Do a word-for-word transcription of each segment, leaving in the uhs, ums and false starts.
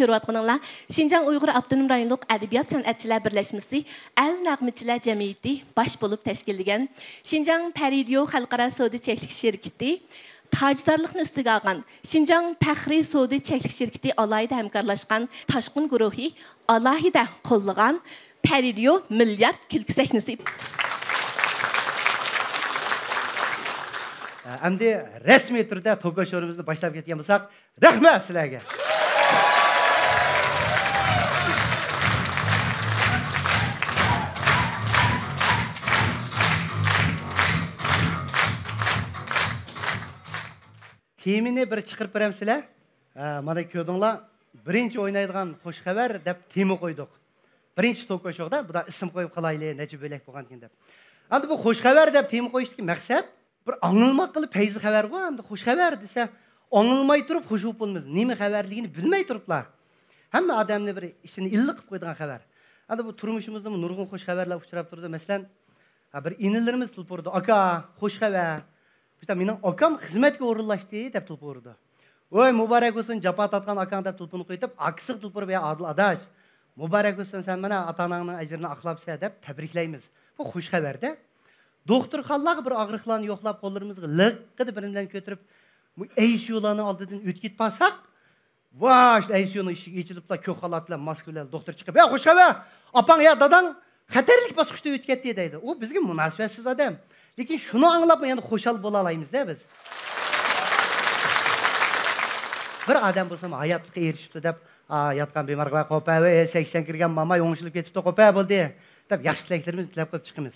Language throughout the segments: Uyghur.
كۆرۈۋاتقىنىڭلار شىنجاڭ ئۇيغۇر ئاپتونوم رايونلۇق ئەدەبىيات سەنئەتچىلەر بىرلەشمىسى ئەل نەغمىچىلەر جەمئىيىتى باش بولۇپ تەشكىللىگەن، شىنجاڭ پەرىدىيو خەلقئارا سودا چەكلىك شىركىتى تاجدارلىقنى ئۈستىگە ئالغان، شىنجاڭ پەخرىي سودا چەكلىك شىركىتى ئالاھىدە ھەمكارلاشقان، تاشقۇن گۇرۇھى ئالاھىدە قوللىغان پەرىدىيو مىليارد كۈلكە سەھنىسى. ئەمدى رەسمىي تۈردە توكو شورىمىزنى باشلاپ كەتكەن بولساق، رەھمەت سىلەرگە. تېمىنى بىر چىقىرىپ بېرەمسىلەر؟ ھە، مانا كۆردۈڭلار، بىرىنچى ئوينايدىغان خوش خەۋەر دەپ تېما قويدۇق. بىرىنچى توك شودا بۇدا ئىسىم قويۇپ قالايلى، نەچچە بۆلەك بولغانكىن دەپ. ئەمدى بۇ خوش خەۋەر دەپ تېما قويۇشتىكى مەقسەت، بىر ئاڭلىماق قىلىپ پەيزى خەۋەرغۇ، ئەمدى خوش خەۋەر دېسە، ئاڭلىماي تۇرۇپ خوش بولۇپ بولىمىز. نېمە خەۋەرلىكىنى بىلمەي تۇرۇپلا ھەممە ئادەمنى بىر ئىچىنى ئىللىق قىلىپ قويىدىغان خەۋەر. ئەمدى بۇ تۇرمۇشىمىزدىمۇ نۇرغۇن خوش خەۋەرلەر ئۇچراپ تۇرىدۇ. مەسىلەن، ھە، بىر ئىنىلىرىمىز تېلېفون ئۇرىدۇ، ئاكا، خوش خەۋەر. بىزدە مېنىڭ ئاكام خىزمەتكە ئورۇنلاشتى دەپ تېلېفون ئۇرىدۇ. ۋوي، مۇبارەك بولسۇن، جاپا تارتقان ئاكاڭ دەپ تېلېفون قويۇپ، ئاكىسىغا تېلېفون ئۇرۇپ، يا ئادىل ئاداش، مۇبارەك بولسۇن، سەن مانا ئاتا ئاناڭنىڭ ئەجرىنى ئاقلاپسەن دەپ تەبرىكلەيمىز. بۇ خوش خەۋەردە. دوختۇرخانىلارغا بىر ئاغرىقلارنى يوقلاپ، قوللىرىمىزغا لىققىدە بىرىنى بىلەن كۆتۈرۈپ، بۇ ئەيسىيۇلارنىڭ ئالدىدىن ئۆتۈپ كېتىپ قالساق، ۋاي، ئەيسىيۇنىڭ ئىشىكى ئېچىلىپلا، كۆك خالات بىلەن، ماسكا بىلەن دوختۇر چىقىپ، ھە، خوش خەۋەر، ئاپاڭ يا داداڭ خەتەرلىك باسقۇچتا ئۆتۈپ كەتتى دەيدۇ. ئۇ بىزگە مۇناسىۋەتسىز ئادەم. لېكىن شۇنى ئاڭلاپمۇ يەنە خۇشال بولالايمىز-دە بىز. بىر ئادەم بولسىمۇ ھاياتلىققا ئېرىشىپتۇ دەپ، ئا، ياتقان بىمارغا، قوپە، ۋەي، سەكسەن كىرگەن ماماي ئوڭشىلىپ كېتىپتۇ، قوپە، بولدى، دەپ ياخشى تىلەكلىرىمىزنى تىلەپ قويۇپ چىقىمىز.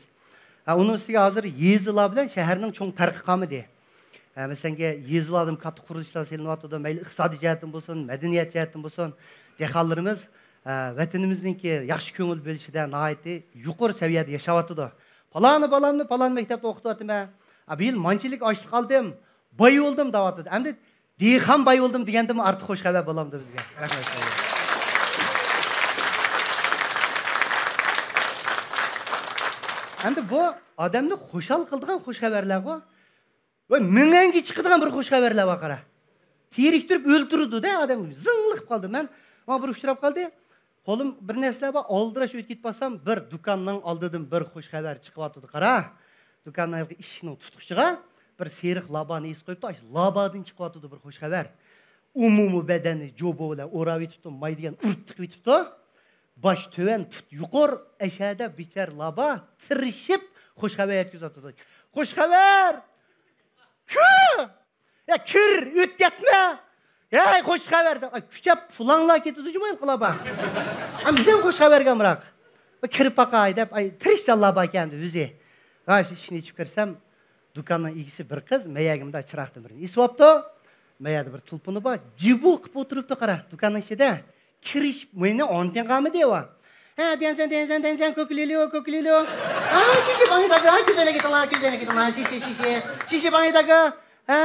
ھە، ئۇنىڭ ئۈستىگە ھازىر يېزىلار بىلەن شەھەرنىڭ چوڭ پەرقى قالمىدى. ھە، مەسىلەنكى، يېزىلاردىمۇ كاتتا قۇرۇلۇشلار سېلىنىۋاتىدۇ، مەيلى ئىقتىسادىي جەھەتتىن بولسۇن، مەدەنىيەت جەھەتتىن بولسۇن، دېھقانلىرىمىز، ھە، ۋەتىنىمىزنىڭكى ياخشى كۆڭۈل بۆلۈشىدە ناھايىتى يۇقىرى سەۋىيەدە ياشاۋاتىدۇ. پالانى بالامنى پالان مەكتەپتە ئوقۇتۇۋاتىمەن. ھە، بۇ يىل مانچىلىك ئاشلىق ئالدىم، باي بولدۇم دەۋاتىدۇ. ئەمدى دېھقان باي بولدۇم دېگەندىنمۇ ئارتۇق خوش خەۋەر بولامدۇ بىزگە؟ رەھمەت. ئەمدى بۇ ئادەمنى خۇشال قىلىدىغان خوش خەۋەرلەرغۇ. ۋە مىڭەنگە چىقىدىغان بىر خوش خەۋەرلەر بار، قارا. تىرىكتۈرۈپ ئۆلتۈرىدۇ-دە ئادەمنى. زىڭلىقىپ قالدىم مەن. ماڭا بىر ئۇچراپ قالدى. قولۇم بىر نەرسىلەر بار، ئالدىراش ئۆتۈپ كېتىپ قالسام، بىر دۇكاننىڭ ئالدىدىن بىر خوش خەۋەر چىقىۋاتىدۇ، قارا. دۇكاننىڭ ھېلىقى ئىشىكنىڭ تۇتقۇچىغا بىر سېرىق لابانى ئېسىپ قويۇپتۇ، ئاشۇ لابادىن چىقىۋاتىدۇ بىر خوش خەۋەر. ئومۇمىي بەدەننى جوبو بىلەن ئوراۋېتىپتۇ، ماي دېگەن ئۇرۇپ تىقىۋېتىپتۇ. باش تۆۋەن، پۇت يۇقىرى، ئەشەدە بىچار لابا تىرىشىپ خوش خەۋەر يەتكۈزۈۋاتىدۇ. خوش خەۋەر! كۈ! يا كىر، ئۆتۈپ كەتمە! ھەي، خوش خەۋەر! دەپ، ئاي، كۈچەپ پۇلاڭلار كېتىدۇ جۇمۇ ھېلىقى لابا. ئەمما بىز ھەم خوش خەۋەرگە ئامراق. كىرىپ باقاي دەپ، ئاي، تىرىشچان لابا ئىكەن ئۆزى. ھە، شۇ ئىشىكنى ئېچىپ كىرسەم، دۇكاننىڭ ئىگىسى بىر قىز، مەيەگە مۇنداق چىراغدىن بىرنى ئېسىۋاپتۇ. مەيەدە بىر تېلېفونى بار، جىبۇ قىلىپ ئولتۇرۇپتۇ، قارا، دۇكاننىڭ ئىچىدە. كىرىش مېنى ئون تىيىنغا ئالمىدى ئۇ. ھە، دەنسەن، دەنسەن، دەنسەن، كوكلىلو، كوكلىلو. ھە، شىشى باڭ داگا، كۆزەنەك ئېتىڭلار، كۆزەنەك ئېتىڭلار، شىشى، شىشى. شىشى باڭ داگا. ھە،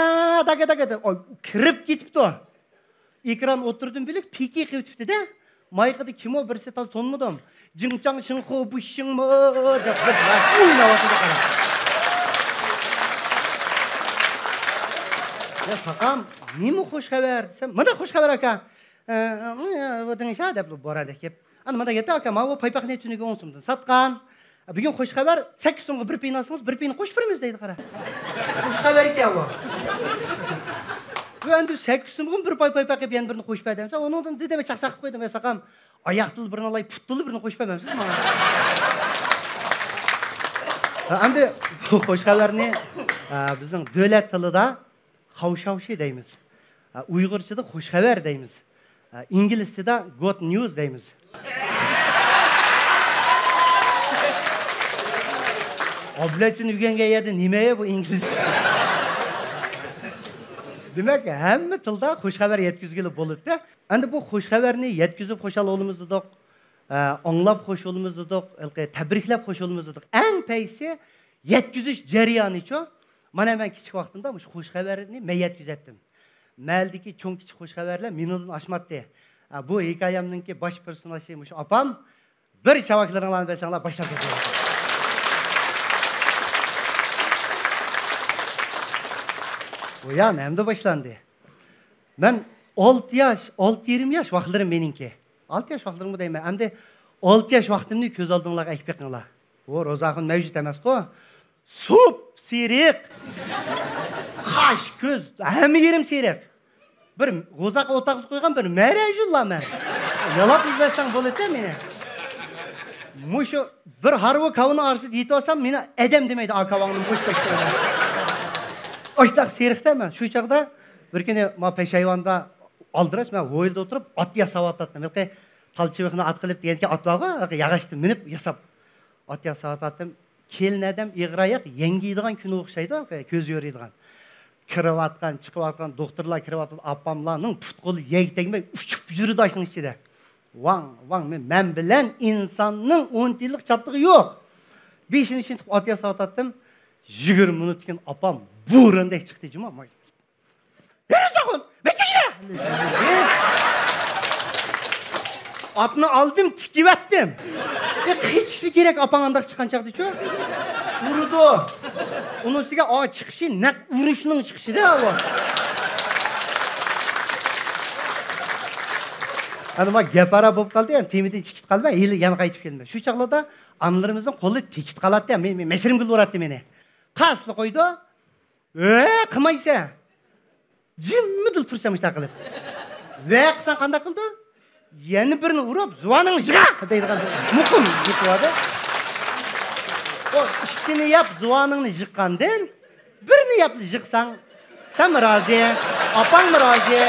داگا، داگا دەپ. ئوي، كىرىپ كېتىپتۇ. ئېكران ئوتتۇرىدىن بۆلەك پېكى قىلىۋېتىپتۇ-دە. مايقىدا كىمۇ بىرسى تازا تونۇمىدىم. جىڭچاڭ شىڭخۇ بۇشىڭمۇ دەپ بىر ئويناۋاتىدۇ، قارا. يا ساقام، نېمە خوش خەۋەر دېسەم، مانا خوش خەۋەر ئاكا. ئە، ئە، ئە، دېڭىشا دەپ بوران دەكىپ. ئانا مانا گەپتە ئاكا، ماۋۇ پايپاقنى تۈنۈگۈن ئون سومدىن ساتقان. بۈگۈن خوش خەۋەر، سەككىز سومغا بىر پېيىنى ئالسىڭىز، بىر پېيىنى قوشۇپ بېرىمىز دەيدۇ، قارا. خوش خەۋەر ئىكەن بۇ. بۇ ئەمدى سەككىز سومغىمۇ بىر پاي پايپاق قىلىپ يەنە بىرنى قوشۇپ بەر دېسە، ئۇنىڭدىن دېدى، مەن چاقچاق قىلىپ قويدۇم، ۋەي ساقام، ئاياقتىلا بىرنى ئالاي، پۇتتىلا بىرنى قوشۇپ بەرمەمسىز ماڭا؟ ھە، ئەمدى بۇ خوش خەۋەرنى، ئە، بىزنىڭ دۆلەت تىلىدا خاۋشاۋشى دەيمىز. ھە، ئۇيغۇرچىدا خوش خەۋەر دەيمىز. ھە، ئىنگلىزچىدا گۇد نيۇز دەيمىز. ئابلەتچىنى ئۆگەنگەن يەردە نېمە بۇ ئىنگلىزچە؟ دېمەك، ھەممە تىلدا خوش خەۋەر يەتكۈزگىلى بولىدۇ. ئەمدى بۇ خوش خەۋەرنى يەتكۈزۈپ خۇشال بولىمىز دېدۇق، ئە، ئاڭلاپ خوش بولىمىز دېدۇق، ھېلىقى تەبرىكلەپ خوش بولىمىز دېدۇق. ئەڭ پەيسى يەتكۈزۈش جەريانىچۇ؟ مانا مەن كىچىك ۋاقتىمدا مۇشۇ خوش خەۋەرنى مەن يەتكۈزەتتىم. مەھەللىدىكى چوڭ كىچىك خوش خەۋەرلەر مېنىڭدىن ئاشماتتى. ئە، بۇ ھېكايەمنىڭكى باش پېرسوناژى مۇشۇ ئاپام. بىر چاۋاكلىرىڭلارنى بەرسەڭلار باشلاپ كېتىمەن. بۇيان ئەمدى باشلاندى. مەن ئالتە ياش، ئالتە يېرىم ياش ۋاقىتلىرىم مېنىڭكى. ئالتە ياش ۋاقىتلىرىمغۇ دەيمەن. ئەمدى ئالتە ياش ۋاقتىمنى كۆز ئالدىڭلارغا ئەكىپ بېقىڭلار. ئۇ روزاخۇن مەۋجۇت ئەمەسقۇ. سۇپ سېرىق. قاش، كۆز، ھەممە يېرىم سېرىق. بىر غوزاق ئولتۇرغۇزۇپ قويغان بىر مەرەجۇللا مەن. يالاپ يۈرسەڭ بولىدۇ مېنى. مۇشۇ بىر ھارۋا كاۋىنىڭ ئارىسىدا يېتىۋالسام، مېنى ئادەم دېمەيدۇ، ئا كاۋاڭنى مۇشۇ پەشتە. ئاشتاق سېرىقتە مەن. شۇ چاغدا بىر كۈنى ما پېشايۋاندا ئالدىراش، مەن ھويلىدا ئولتۇرۇپ ئات ياساۋاتاتتىم. ھېلىقى تال چىۋىقنى ئات قىلىپ دېگەنكى ئات بارغۇ، ھېلىقى ياغاچتىن مىنىپ ياساپ ئات ياساۋاتاتتىم. كېلىن ئادەم ئېغىر ئاياق، يەڭگە يەيدىغان كۈنىگە ئوخشايدۇ، كۆز يورۇيدىغان. كىرىۋاتقان، چىقىۋاتقان، دوختۇرلار كىرىۋاتقان، ئاپاملارنىڭ پۇت-قولى يەرگە تەگمەي ئۇچۇپ يۈرىدۇ ئاشنىڭ ئىچىدە. ۋاڭ، ۋاڭ، مەن، مەن بىلەن ئىنساننىڭ ئون يىللىق چاتىقى يوق. بېشىنى چىڭىتىپ ئات ياساۋاتاتتىم. يىگىرمە مىنۇتتىن كېيىن ئاپام بوراندەك چىقتى جۇما. ھېرىزاخۇن، بېكىنە! ئاتنى ئالدىم، تىكىۋەتتىم. ئە، قېچىشى كېرەك ئاپاڭ ئانداق چىققان چاغدىچۇ. ئۇرىدۇ. ئۇنىڭ ئۈستىگە ئا چىقىشى نەق ئۇرۇشنىڭ چىقىشىدە ئۇ. ئەنە ما گەپ ئارا بولۇپ قالدى، يەنە تېمىدىن چىقىپ قالماي، ھېلى يەنە قايتىپ كەلمە. شۇ چاغلاردا ئانىلىرىمىزنىڭ قولى تېگىپ قالاتتى، مې-، مې-، مەشرىمگۈل ئۇراتتى مېنى. قاسلا قويىدۇ. ۋە قىلمايسەن. جىممىدىلا تۇرسام مۇشۇنداق قىلىپ. ۋە قىلساڭ قانداق قىلىدۇ؟ يەنە بىرنى ئۇرۇپ، زۇۋانىڭنى يىغا! دەيدىغان مۇقىم گېپى بار. ئۇ ئىككىنى يەپ، زۇۋانىڭنى يىغقاندىن، بىرنى يەپ يىغساڭ، سەنمۇ رازى، ئاپاڭمۇ رازى.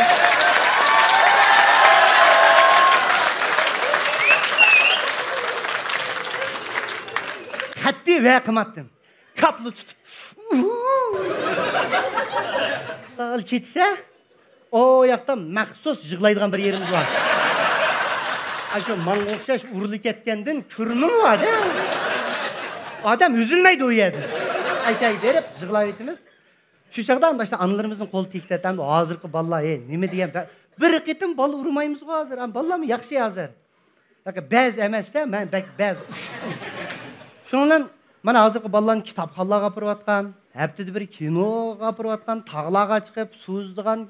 قەتئىي ۋە قىلماتتىم. كاپلا تۇتۇپ، ئۇھۇ. ئىستاغىل كېتسە، ئۇ ياقتا مەخسۇس يىغلايدىغان بىر يېرىمىز بار. ئاشۇ ماڭا ئوخشاش ئۇرۇلۇپ كەتكەندىن كۆرمىڭ بار-دە. ئادەم ئۈزۈلمەيدۇ ئۇ يەردىن. ئەشەگە بېرىپ يىغلاۋېتىمىز. شۇ چاغدا مۇشۇ ئانىلىرىمىزنىڭ قولى تېگىپ كەتتى. ھازىرقى بالىلار، ھەي، نېمە دېگەن، بە-، بىر قېتىم بالا ئۇرمايمىزغۇ ھازىر. ئەم، بالىلارمۇ ياخشى ھازىر. ياكى بەز ئەمەستە، مەن بەك بەز. شۇنىڭ بىلەن مانا ھازىرقى بالىلارنى كىتابخانىلارغا ئاپىرىۋاتقان، ھەپتىدە بىر كىنوغا ئاپىرىۋاتقان، تاغلارغا چىقىپ سۇ ئۈزىدىغان،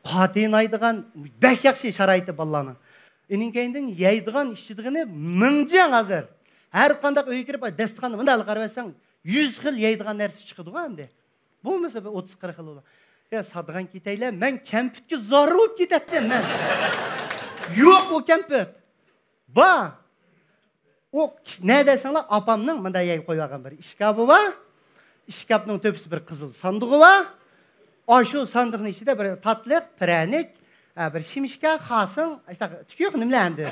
قاتى ئوينايدىغان، بەك ياخشى شارائىتى بالىلارنىڭ. ئېنىڭ كەينىدىن يەيدىغان، ئىچىدىغىنى مىڭ جىڭ ھازىر. ھەر قانداق ئۆيگە كىرىپ، داستىخاننى مۇنداق قارىۋەتسەڭ، يۈز خىل يەيدىغان نەرسە چىقىدىغۇ ئەمدى. بولمىسا بىر ئوتتۇز قىرىق خىل بولىدۇ. يا ساتىدىغان كېتەيلە، مەن كەمپۈتكە زار بولۇپ كېتەتتىم مەن. يوق ئۇ كەمپۈت. بار. ئۇ نە دېسەڭلار، ئاپامنىڭ مۇنداق يەرگە قويۇۋالغان بىر ئىشكاپى بار. ئىشكاپنىڭ تۆپىسى بىر قىزىل ساندۇقى بار. ئاشۇ ساندۇقنىڭ ئىچىدە بىر تاتلىق، پىرەنىك، ھە، بىر شىمشىكا، خاسىڭ، ئاشۇنداق تۈكۈك نېمىلەر ئەمدى.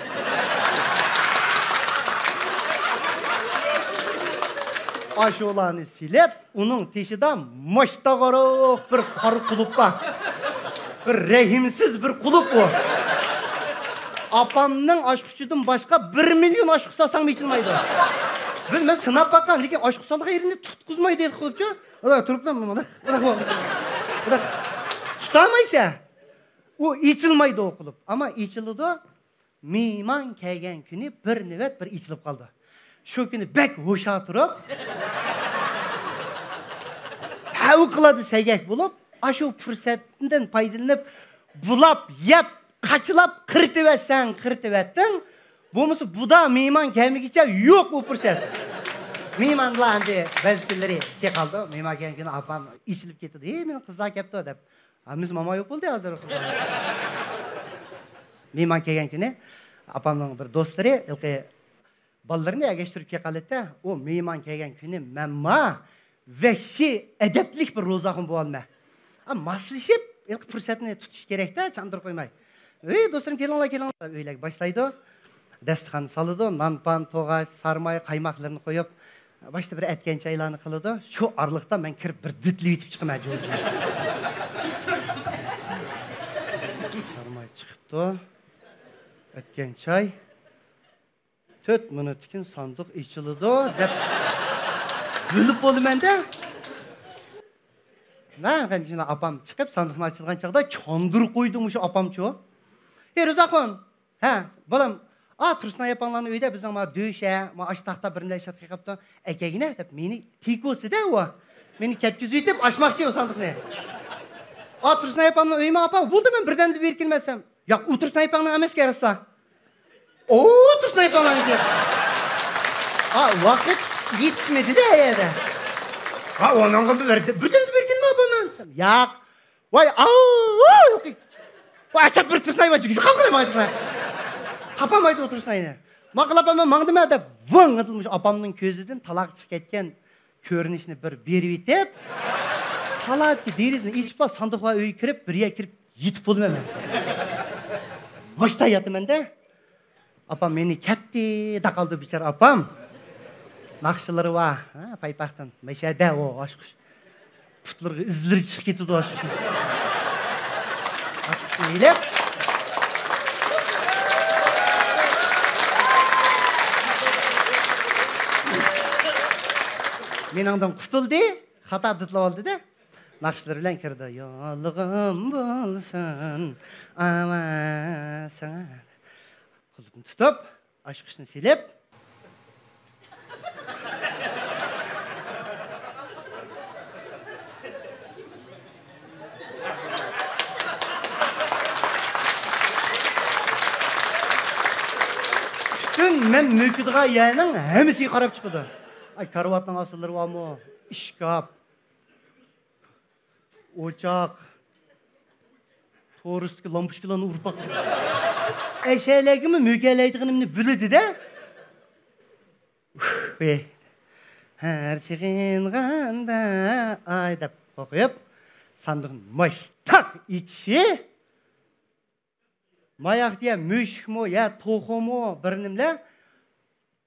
ئاشۇلارنى سېلىپ، ئۇنىڭ تېشىدا ماشتاغاروق بىر قارا قۇلۇپ بار. بىر رەھىمسىز بىر قۇلۇپ ئۇ. ئاپامنىڭ ئاچقۇچىدىن باشقا بىر مىليون ئاچقۇچ سالساڭمۇ ئېچىلمايدۇ. بىز، مەن سىناپ باققان، لېكىن ئاچقۇچ سالىدىغان يېرىنى تۇتقۇزمايدۇ قۇلۇپچۇ. ئۇنداق تۇرۇپلا، مۇنداق، مۇنداق، مۇنداق. تۇتالمايسەن. ئۇ ئېچىلمايدۇ ئۇ قۇلۇپ. ئەمما ئېچىلىدۇ. مېھمان كەلگەن كۈنى بىر نۆۋەت بىر ئېچىلىپ قالىدۇ. شۇ كۈنى بەك ھوشيار تۇرۇپ، پەۋقۇلئاددە سەگەك بولۇپ، ئاشۇ پۇرسەتتىن پايدىلىنىپ، بۇلاپ، يەپ، قاچىلاپ، قىرتىۋەتسەڭ، قىرتىۋەتتىڭ. بولمىسا، بۇدا مېھمان كەلمىگۈچە يوق ئۇ پۇرسەت. مېھمانلار ئەمدى بەزى كۈنلىرى كېلىپ قالىدۇ. مېھمان كەلگەن كۈنى ئاپام ئېچىلىپ كېتىدۇ. ھېي، مېنىڭ قىزلار كەپتۇ، دەپ. ھەممىسى ماما يوق بولدى ھازىر. مېھمان كەلگەن كۈنى ئاپامنىڭ بىر دوستلىرى ھېلىقى بالىلىرىنى ئەگەشتۈرۈپ كېلىپ قالىدىكەن. ئۇ مېھمان كەلگەن كۈنى مەنما ۋەھشىي ئەدەپلىك بىر روزاخۇن بولالماي. ئا، ماسلىشىپ، ھېلىقى پۇرسەتنى تۇتۇش كېرەكتە، چاندۇرۇپ قويماي. ئەي، دوستلىرىم، كېلىڭلار، كېلىڭلار، دەپ ئۆيلەرگە باشلايدۇ. داستىخان سالىدۇ، نان-پان، توغاچ، سارماي، قايماقلىرىنى قويۇپ، باشتا بىر ئەتكەن چايلارنى قىلىدۇ. شۇ ئارىلىقتا مەن كىرىپ بىر دىتلىۋېتىپ چىقىمەن جوزىنى. سارماي چىقىپتۇ. ئەتكەن چاي. تۆت مىنۇتتىن كېيىن ساندۇق ئېچىلىدۇ، دەپ بىلىپ بولىمەن-دە. مەن ئاپام چىقىپ، ساندۇقنى ئاچىدىغان چاغدا چاندۇرۇپ قويدى مۇشۇ ئاپامچۇ. ھېي، رىزاخۇن! ھە، بالام، ئا، تۇرسۇن ئاپاڭلارنىڭ ئۆيىدە بىزنىڭ ما دۆشە، ما ئاش تاختا بىر نەرسە قېقىپتۇ. ئەكەگىنە دەپ مېنى تېكىۋەتسىدە ئۇ. مېنى كەتكۈزۈۋېتىپ ئاچماقچى ئۇ ساندۇقنى. ئا، تۇرسۇنئاي ئاپامنىڭ ئۆيىمۇ ئاپا؟ بولدى، مەن بىردەمدە بېرىپ كېلىمەن دېسەم. ياق، ئۇ تۇرسۇنئاي ئاپاڭنىڭ ئەمەسكەن، راسلا. ئۇ تۇرسۇنئاي ئاپاڭنىڭ ئىدى. ئا، ۋاقىت يېتىشمىدى-دە ئەيەدە. ھا، ئۇنىڭغا بىردەمدە بېرىپ كېلىمەن ئاپا مەن دېسەم. ياق. ۋاي، ئاۋۇ! ۋاي، ئەشەت بىر تۇرسۇنئاي بار، يۇقىرى قىلماي. تاپالمايدۇ ئۇ تۇرسۇنئاينى. ماقۇل ئاپا، مەن ماڭدىمەن دەپ، ۋىڭ ئېتىلمىش ئاپامنىڭ كۆزىدىن تالاغا چىقىپ كەتكەن كۆرۈنۈشنى بىر بېرىۋېتىپ، تالادىكى دېرىزىنى ئېچىپلا ساندۇقۋا ئۆيگە كىرىپ، بىر يەرگە كىرىپ يېتىپ بولىمەن مەن. مۇشتا ياتىمەن-دە. ئاپام مېنى كەتتى دەپ قالدى، بىچارە ئاپام. ناخشىلىرى بار، ھە، پايپاقتىن. مەشەدە ئۇ ئاچقۇچ. پۇتلىرىغا ئىزلىرى چىقىپ كېتىدۇ ئاچقۇچنىڭ. ئاچقۇچنى ئېلىپ. مېنىڭدىن قۇتۇلدى، خاتا دىتلاپ ئالدى-دە. ناخشىلىرى بىلەن كىردى. يولۇغۇم بولسۇن ئاۋا ساڭا. قۇلۇپنى تۇتۇپ، ئاچقۇچنى سېلىپ. پۈتۈن مەن مۆكىدىغان يەرنىڭ ھەممىسىگە قاراپ چىقىدۇ. ئاي، كارىۋاتنىڭ ئاستىلىرى بارمۇ؟ ئىشكاپ. ئوچاق، تور ئۈستىدىكى لامپۇچكىلارنى ئۇرۇپ باقتىم. ئەشەلەرگىمۇ مۆكەلەيدىغىنىمنى بىلدى-دە. ھەر سېغىنغاندا ئاي دەپ قوقۇپ، ساندۇقنى ماشتاق ئېچىشى. ماياق يا مۈشۈكمۇ، يا توخۇمۇ، بىر نېمىلەر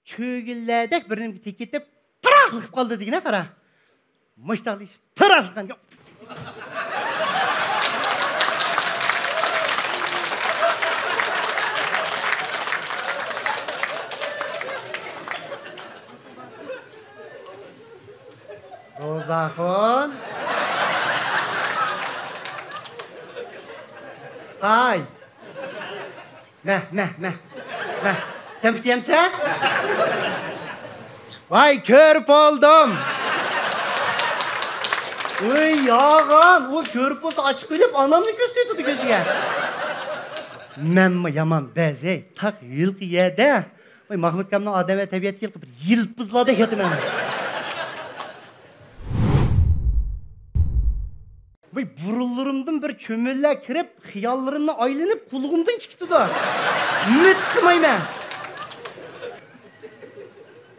چۆگىلەردەك بىر نېمىگە تېگىپ كېتىپ، تىراقلىقىپ قالدى دېگىنە قارا. مۇشتاقلىشىپ تىراقلىققان. روزاخۇن. ھاي. مە، مە، مە. مە. كەمپۈت يەمسە؟ ۋاي، كۆرۈپ بولدۇم. ۋاي، ياغان. ئۇ كۆرۈپ بولسا ئاچىقىپ ئۆلۈپ، ئانامنى كۆرسىتىۋېتىدۇ كۆزىگە. مەنمۇ يامان بەزەي، تاق ھېلىقى يەردە. ۋاي، ماخمۇت ئاكامنىڭ ئادەم ۋە تەبىئەتكە ھېلىقى بىر يىلپىزلاردەك ياتىمەن. ۋاي، بۇرۇنلىرىمدىن بىر چۆمۈلە كىرىپ، خىياللىرىمنى ئايلىنىپ، قۇلىقىمدىن چىقىتىدۇ. مىت قىلمايمەن.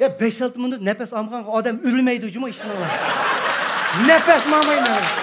يا، بەش-ئالتە مىنۇت نەپەس ئالمىغانغا ئادەم ئۆلمەيدۇ جۇمۇ، ئىشىنىڭلار. نەپەس ئالمايمەن.